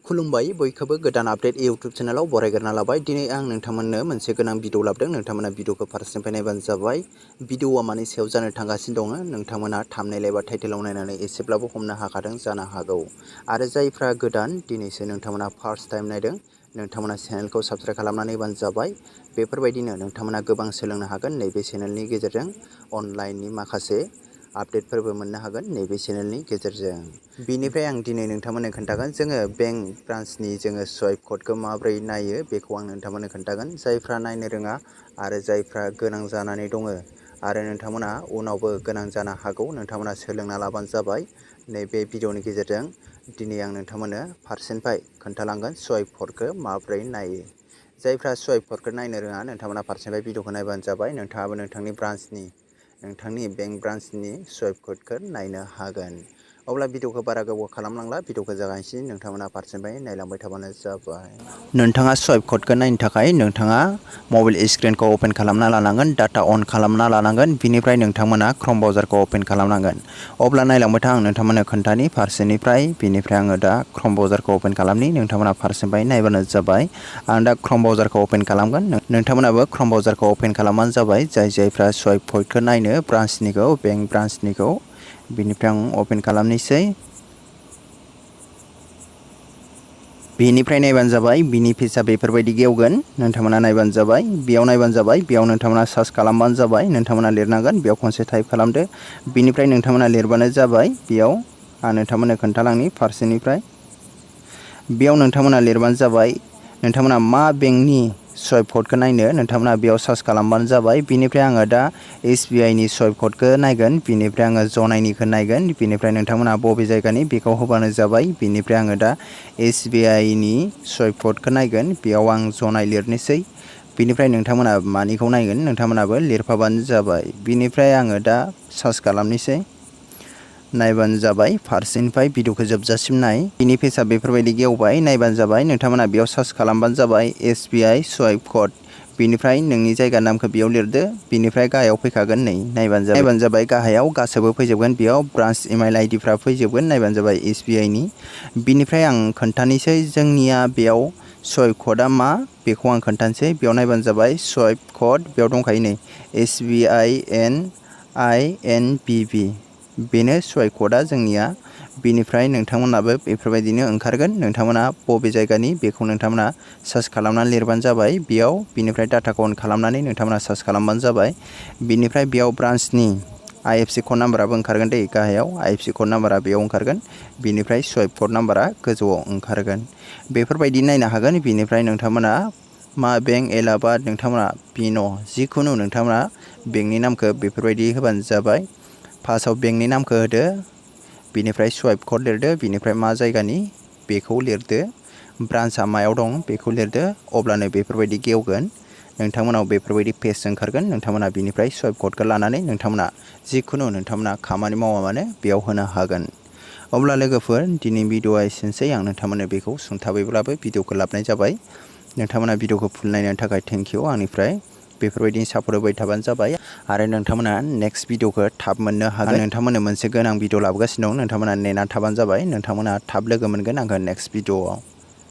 खुलुमबाय बयखौबो गोदान आपडेट इउट्यूब चेनेलाव बरायग्रोना लाबाय। दिनै आं नोंथांमोननो मोनसे गोनां भिडिअ लाबोदों। नोंथांमोना भिडिअखौ फारसेनिफ्राय नायबानो जाबाय। भिडिअआ मानि सायाव जानो थांगासिनो दङ नोंथांमोना थाम्बनेल एबा टाइटेलाव नायनानै एसेब्लाबो हमनो हाखादों जानो हागौ। आरो जायफ्रा गोदान दिनैसो नोंथांमोना फार्स्ट टाइम नायदों नोंथांमोना चेनेलखौ साबस्क्राइब खालामनानै होबानो जाबाय। बेफोरबायदिनो नोंथांमोना गोबां सोलोंनो हागोन नैबे चेनेलनि गेजेरजों। अनलाइननि माखासे आपडेटफोरबो मोननो हागोन नैबे चेनेलनि गेजेरजों। बिनिफ्राय आं दिनै नोंथांमोननो खोन्थागोन जोङो बेंक ब्रान्चनि जोङो स्वाइप क'डखौ माबोरै नायो बेखौ आं नोंथांमोननो खोन्थागोन। जायफ्रा नायनो रोङा आरो जायफ्रा गोनां जानानै दङ आरो नोंथांमोना उनावबो गोनां जानो हागौ नोंथांमोना सोलोंना लाबानो जाबाय। नैबे भिडिअनि गेजेरजों दिनै आं नोंथांमोननो फारसेनिफ्राय खोन्थालांगोन स्वाइप क'डखौ माबोरै नायो। जायफ्रा स्वाइप क'डखौ नायनो रोङा नोंथांमोना फारसेनिफ्राय भिडिअखौ नायबानो जाबाय। नोंथाङाबो नोंथांनि बेंक ब्रान्चनि स्वाइप क'डखौ नायनो हागोन। अब्ला भिडिअखौ बारा गोबाव खालामनांला भिडिअखौ जागायनोसै नोंथांमोना फारसेनिफ्राय नायलांबाय थाबानो जाबाय। नोंथाङा स्वाइप क'डखौ नायनो थाखाय नोंथाङा मबाइल स्क्रिनखौ अपेन खालामना लानांगोन, डाटा अन खालामना लानांगोन। बिनिफ्राय नोंथांमोना क्रम ब्राउजारखौ अपेन खालामनांगोन। अब्ला नायलांबाय था आं नोंथांमोननो खोन्थानि फारसेनिफ्राय। बिनिफ्राय आङो दा क्रम ब्राउजारखौ अपेन खालामनि नोंथांमोना फारसेनिफ्राय नायबानो जाबाय। आं दा क्रम ब्राउजारखौ अपेन खालामगोन। नोंथांमोनाबो क्रम ब्राउजारखौ अपेन खालामबानो जाबाय। जायफ्रा स्वाइप क'डखौ नायनो ब्रान्चनिखौ बेंक ब्रान्चनिखौ। बिनिफ्राय आं अपेन खालामनोसै। बेनिफ्राय नायबानो जाबाय। बिनि पेजआ बेफोरबायदि गेवगोन। नोंथांमोना नायबानो जाबाय। बेयाव नायबानो जाबाय। बेयाव नोंथांमोना सार्च खालामबानो जाबाय। नोंथांमोना लिरनांगोन। बेयाव खनसे टाइप खालामदो। बिनिफ्राय नोंथांमोना लिरबानो जाबाय। बेयाव आं नोंथांमोननो खोन्थालांनि फारसेनिफ्राय। बेयाव नोंथांमोना लिरबानो जाबाय। नोंथांमोना मा बेंकनि स्वाइप क'डखौ नायनो नोंथांमोना बेयाव सार्च खालामबानो जाबाय। बिनिफ्राय आङो दा SBI नि स्वाइप क'डखौ नायगोन। बिनिफ्राय आङो जनायनिखौ नायगोन। बिनिफ्राय नोंथांमोना बबे जायगानि बेखौ होबानो जाबाय। बिनिफ्राय आङो दा SBI नि स्वाइप क'डखौ नायगोन। बेयाव आं जनाय लिरनोसै। बिनिफ्राय नोंथांमोना मानिखौ नायगोन नोंथांमोनाबो लिरफाबानो जाबाय। बिनिफ्राय आङो दा सार्च खालामनोसै। नायबानो जाबाय। फारसेनिफ्राय भिडिअखौ जोबजासिम नाय। बिनि पेजआ बेफोरबायदि गेवबाय। नायबानो जाबाय। नोंथांमोना बेयाव सार्च खालामबानो जाबाय SBI स्वाइप क'ड। बिनिफ्राय नोंनि जायगा नामखौ बेयाव लिरदो। बिनिफ्राय गाहायाव फैखागोन नै नायबानो जाबाय। गाहायाव गासैबो फैजोबगोन। बेयाव ब्रान्च इमेल आइडिफ्रा फैजोबगोन। नायबानो जाबाय SBI नि। बिनिफ्राय आं खोन्थानोसै जोंनिया बेयाव स्वाइप क'डआ मा बेखौ आं खोन्थानोसै। बेयाव नायबानो जाबाय स्वाइप क'ड बेयाव दंखायो नै SBININBB बेनो स्वाइप क'डआ जोंनिया। बिनिफ्राय नोंथांमोनाबो बेफोरबायदिनो ओंखारगोन। नोंथांमोना बबे जायगानि बेखौ नोंथांमोना सार्च खालामनानै लिरबानो जाबाय बेयाव। बिनिफ्राय डाटाखौ अन खालामनानै नोंथांमोना सार्च खालामबानो जाबाय। बिनिफ्राय बेयाव ब्रान्चनि IFSC क'ड नाम्बाराबो ओंखारगोन दै गाहायाव IFSC क'ड नाम्बारा बेयाव ओंखारगोन। बिनिफ्राय स्वाइप क'ड नाम्बारा गोजौआव ओंखारगोन। बेफोरबायदि नायनो हागोन। बिनिफ्राय नोंथांमोना मा बेंक एलाहाबाद नोंथांमोना पिन' जिखुनु नोंथांमोना बेंकनि नामखौ बेफोरबायदि होबानो जाबाय। फार्स्टआव बेंकनि नामखौ होदो। बिनिफ्राय स्वाइप क'ड लिरदो। बिनिफ्राय मा जायगानि बेखौ लिरदो। ब्रान्चआ मायाव दं बेखौ लिरदो। अब्लानो बेफोरबायदि गेवगोन। नोंथांमोनाव बेफोरबायदि पेज ओंखारगोन। नोंथांमोना बिनिफ्राय स्वाइप क'डखौ लानानै नोंथांमोना जिखुनु नोंथांमोना खामानि मावा मानो बेयाव होनो हागोन। अब्ला लोगोफोर दिनै भिडिअआ एसेनोसै। आं नोंथांमोननो बेखौ सुंथाबैब्लाबो भिडिअखौ लाबोनाय जाबाय। नोंथांमोना भिडिअखौ फुल नायनायनि थाखाय थेंक इउ। आंनिफ्राय बेफोरबायदिनो सापर्ट होबाय थाबानो जाबाय। आरो नोंथांमोना नेक्स्ट भिडिअखौ थाब मोननो हागोन। नोंथांमोननो मोनसे गोनां भिडिअ लाबोगासिनो दं। नोंथांमोना नेनानै थाबानो जाबाय। नोंथांमोना थाब लोगो मोनगोन आंखौ नेक्स्ट भिडिअआव।